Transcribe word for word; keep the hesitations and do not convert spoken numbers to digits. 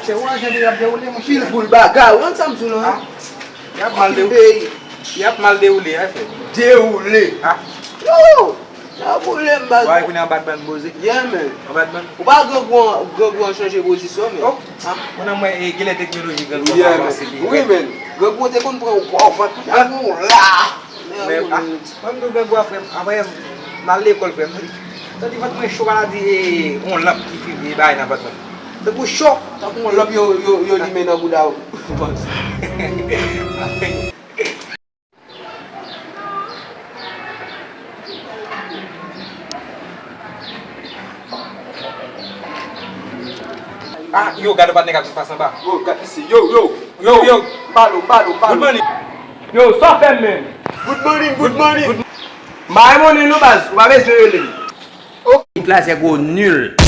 Se ou an jan de y ap dewoule, monchè. Pil boul bagay, ou konn sa m di w lan? Ah, y ap mal dewoule. Y ap mal dewoule, a frè. Dewoule. Ah. Yo! Y ap boule m baz. Wè, kounye a Batman poze. Yeah, man. An Batman. Ou pa grangou an, grangou an chanje pozisyon, men. Oh. Ah. Kounye a mwen, e, genlè teknoloji grangou an avanse pi. Wi, men. Grangou te konn pran ou pran ou vant, kounye a grangou la. Men, ah, mwen m tou grangou a frè m. Anvan yè m, m al lekòl frè m. Tande vant mwen cho, pa di, e, yon lanp ki fime bagay nan vant mwen. Tankou cho. Tankou yon lanp yo, yo, yo limen nan bouda w. Ah, yo, gade yon patnè k ap vin pase anba. Yo, gade isi. Yo, yo. Yo, yo. M pale w, m pale w, m pale w. Good morning. Yo, sa w fè m menm? Good morning, good morning. M pa renmen w non baz, ou pa bezwen rele m. Ekip la se gwo nil.